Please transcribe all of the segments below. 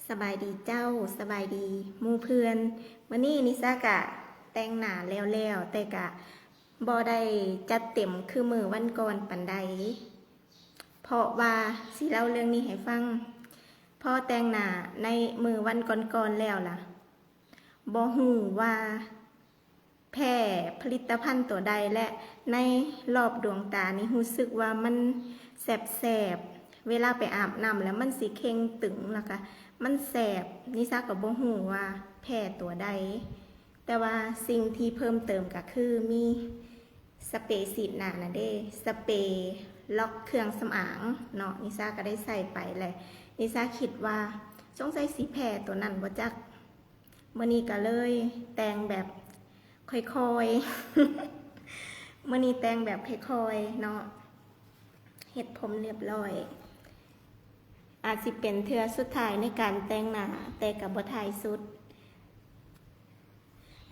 ສະບາຍດີເຈົ້າ, ສະບາຍດີໝູ່ເພື່ອນ. ມື້ນີ້ນິຊາກະແຕ່ງໜ້າແລ້ວໆ ແຕ່ກະບໍ່ໄດ້ຈັດເຕັມຄືມື້ວັນກ່ອນປານໃດ ເພາະວ່າ ຊິເລົ່າເລື່ອງນີ້ໃຫ້ຟັງ. ພໍແຕ່ງໜ້າໃນມື້ວັນກ່ອນໆແລ້ວລະ ບໍ່ຮູ້ວ່າ ແພ້ຜະລິດຕະພັນຕົວໃດ ແລະ ໃນລອບດວງຕານີ້ຮູ້ສຶກວ່າມັນແສບໆ ເວລາໄປອາບນ້ຳແລ້ວມັນຊິເຄັ່ງຕຶງ ແລ້ວກະມັນແສບ. ນິຊາກໍບໍ່ຮູ້ວ່າແພ້ຕົວໃດ, ແຕ່ວ່າສິ່ງທີ່ເພີ່ມເຕີມກໍຄືມີສະເປສີດໜ້ານະເດ້, ສະເປລັອກເຄື່ອງສຳອາງເນາະ, ນິຊາກໍໄດ້ໃສ່ໄປ ແລະ ນິຊາຄິດວ່າສົງໄສຊິແພ້ຕົວນັ້ນບໍ່ຈັກ. ມື້ນີ້ກໍເລີຍແຕ່ງແບບຄ່ອຍໆ ມື້ນີ້ແຕ່ງແບບຄ່ອຍໆເນາະ, ເຮັດຜົມລຽບລ້ອຍ. ອາດຊິເປັນເທື່ອສຸດທ້າຍໃນການແຕ່ງໜ້າ, ແຕ່ກໍບໍ່ທ້າຍສຸດ.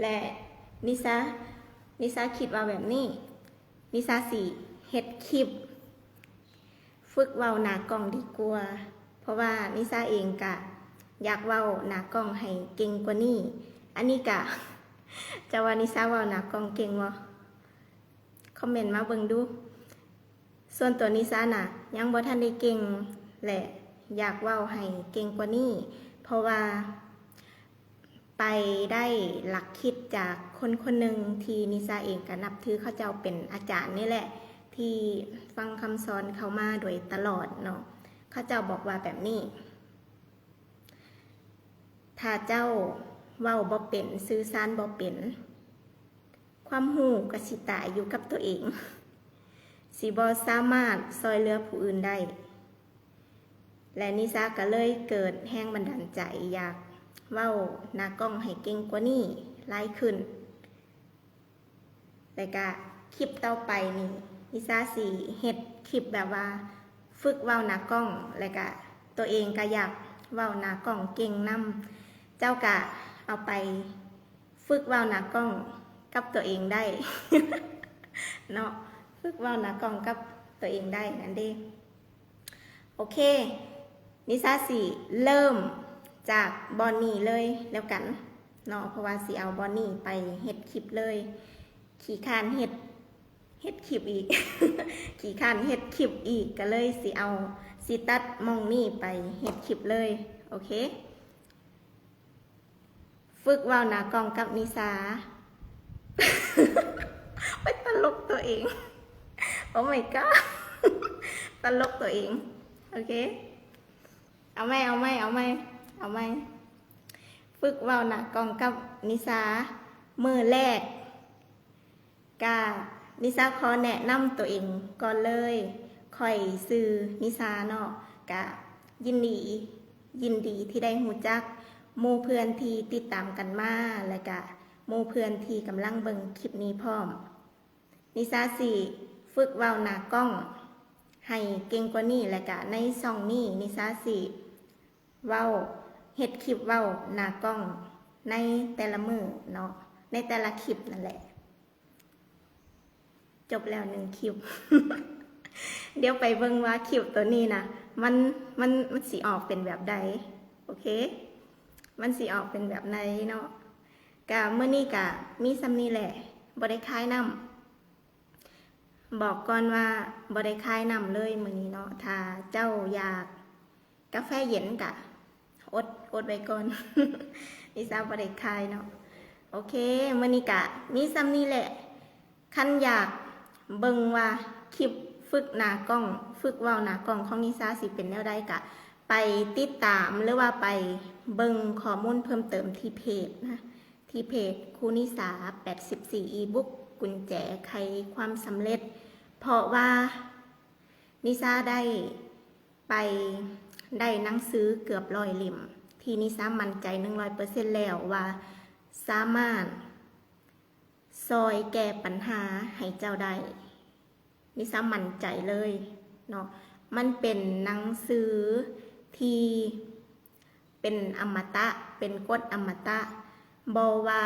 ແລະ ນິຊາ, ນິຊາຄິດວ່າແບບນີ້, ນິຊາຊິເຮັດຄລິບ ຝຶກເວົ້າໜ້າກ້ອງດີກວ່າ, ເພາະວ່ານິຊາເອງກະຢາກເວົ້າໜ້າກ້ອງໃຫ້ເກັ່ງກວ່ານີ້. ອັນນີ້ກະ ຈະວ່ານິຊາເວົ້າໜ້າກ້ອງເກັ່ງບໍ່? ຄອມເມັນມາເບິ່ງດູ. ສ່ວນຕົວນິຊານະ ຍັງບໍ່ທັນໄດ້ເກັ່ງ ແລະ ຢາກເວົ້າໃຫ້ເກັ່ງກວ່ານີ້, ເພາະວ່າ ໄປໄດ້ຫຼັກຄິດຈາກຄົນຄົນໜຶ່ງທີ່ນິຊາເອງກໍນັບຖືເຂົາເຈົ້າເປັນອາຈານນີ້ແຫຼະ, ທີ່ຟັງຄຳສອນເຂົາມາໂດຍຕະຫຼອດເນາະ. ເຂົາເຈົ້າບອກວ່າແບບນີ້, ຖ້າເຈົ້າເວົ້າບໍ່ເປັນ, ສື່ສານບໍ່ເປັນ, ຄວາມຮູ້ກໍຊິຕາຍຢູ່ກັບຕົວເອງ, ຊິບໍ່ສາມາດຊ່ອຍເຫຼືອຜູ້ອື່ນໄດ້. ແລະ ນິຊາກໍເລີຍເກີດແຮງບັນດານໃຈຢາກເວົ້າໜ້າກ້ອງໃຫ້ເກັ່ງກວ່ານີ້ຫຼາຍຂຶ້ນ. ແລະກະຄລິບຕໍ່ໄປນີ້ ນິຊາຊິເຮັດຄລິບແບບວ່າຝຶກເວົ້າໜ້າກ້ອງ, ແລະກະຕົວເອງກະຢາກເວົ້າໜ້າກ້ອງເກັ່ງນຳ. ເຈົ້າກະເອົາໄປຝຶກເວົ້າໜ້າກ້ອງກັບຕົວເອງໄດ້ເນາະ, ຝຶກເວົ້າໜ້າກ້ອງກັບຕົວເອງໄດ້ນັ້ນເດ້. ໂອເຄ, ນິຊາຊິເລີ່ມຈາກບ່ອນນີ້ເລີຍແລ້ວກັນເນາະ, ເພາະວ່າຊິເອົາບ່ອນນີ້ໄປເຮັດຄລິບເລີຍ. ຂີ້ຄ້ານເຮັດ, ເຮັດຄລິບອີກ, ຂີ້ຄ້ານເຮັດຄລິບອີກ, ກໍເລີຍຊິເອົາ, ຊິຕັດໝ່ອງນີ້ໄປເຮັດຄລິບເລີຍ. ໂອເຄ. ຝຶກເວົ້າໜ້າກ້ອງກັບນິຊາ. ໂອຍ ຕະຫຼົກຕົວເອງ. Oh my god. ຕະຫຼົກຕົວເອງ. ໂອເຄ. ເອົາໃໝ່, ເອົາໃໝ່, ເອົາໃໝ່, ເອົາໃໝ່. ຝຶກເວົ້າໜ້າກ້ອງກັບນິຊາ. ມື້ແລກ ກະນິຊາຂໍແນະນຳຕົວເອງກ່ອນເລີຍ. ຂ້ອຍຊື່ນິຊາເນາະ, ກະຍິນດີ, ຍິນດີທີ່ໄດ້ຮູ້ຈັກໝູ່ເພື່ອນທີ່ຕິດຕາມກັນມາ ແລະກະໝູ່ເພື່ອນທີ່ກຳລັງເບິ່ງຄລິບນີ້ພ້ອມ. ນິຊາຊິຝຶກເວົ້າໜ້າກ້ອງໃຫ້ເກັ່ງກວ່ານີ້, ແລະກະໃນຊ່ອງນີ້ ນິຊາຊິເວົ້າ, ເຮັດຄລິບເວົ້າໜ້າກ້ອງໃນແຕ່ລະມື້ເນາະ, ໃນແຕ່ລະຄລິບນັ້ນແຫຼະ. ຈົບແລ້ວໜຶ່ງຄລິບ. ດຽວໄປເບິ່ງວ່າຄລິບໂຕນີ້ນະ ມັນ, ມັນ, ມັນຊິອອກເປັນແບບໃດ. ໂອເຄ, ມັນຊິອອກເປັນແບບໃດເນາະ. ກະມື້ນີ້ກະມີສ່ຳນີ້ແຫຼະ, ບໍ່ໄດ້ຂາຍນ້ຳ. ບອກກ່ອນວ່າບໍ່ໄດ້ຂາຍນ້ຳເລີຍມື້ນີ້ເນາະ. ຖ້າເຈົ້າຢາກ ກາແຟເຢັນກະອົດ, ອົດໄວ້ກ່ອນ. ນິຊາບໍ່ໄດ້ຂາຍເນາະ. ໂອເຄ, ມື້ນີ້ກະມີສ່ຳນີ້ແຫຼະ. ຄັນຢາກເບິ່ງວ່າຄລິບຝຶກໜ້າກ້ອງ, ຝຶກເວົ້າໜ້າກ້ອງຂອງນິຊາຊິເປັນແນວໃດ, ກະໄປຕິດຕາມ ຫຼືວ່າໄປເບິ່ງຂໍ້ມູນເພີ່ມເຕີມທີ່ເພຈນະ, ທີ່ເພຈຄູນິຊາແປດສິບສີ່ອີບຸກ ກຸນແຈໄຂຄວາມສຳເລັດ. ເພາະວ່າ ນິຊາໄດ້ໄປໄດ້ໜັງສືເກືອບຮ້ອຍເຫຼັ້ມ ທີ່ນິຊາໝັ້ນໃຈໜຶ່ງຮ້ອຍເປີເຊັນແລ້ວວ່າສາມາດຊ່ອຍແກ້ປັນຫາໃຫ້ເຈົ້າໄດ້. ນິຊາໝັ້ນໃຈເລີຍເນາະ. ມັນເປັນໜັງສືທີ່ ເປັນອະມະຕະ, ເປັນກົດອະມະຕະ. ບໍ່ວ່າ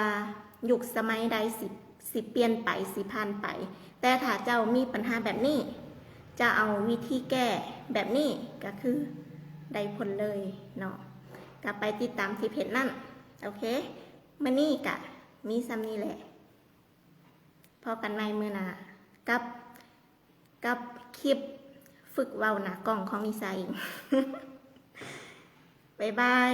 ຍຸກສະໄໝໃດຊິ, ຊິປ່ຽນໄປ, ຊິຜ່ານໄປ, ແຕ່ຖ້າເຈົ້າມີປັນຫາແບບນີ້, ຈະເອົາວິທີແກ້ແບບນີ້, ກໍຄືໄດ້ຜົນເລີຍເນາະ. ກໍໄປຕິດຕາມທີ່ເພຈນັ້ນ. ໂອເຄ ມື້ນີ້ກະມີສ່ຳນີ້ແຫຼະ. ພໍ້ກັນໃໝ່ມື້ໜ້າກັບ ກັບຄລິບຝຶກເວົ້າໜ້າກ້ອງຂອງນິຊາເອງ. ບາຍບາຍ.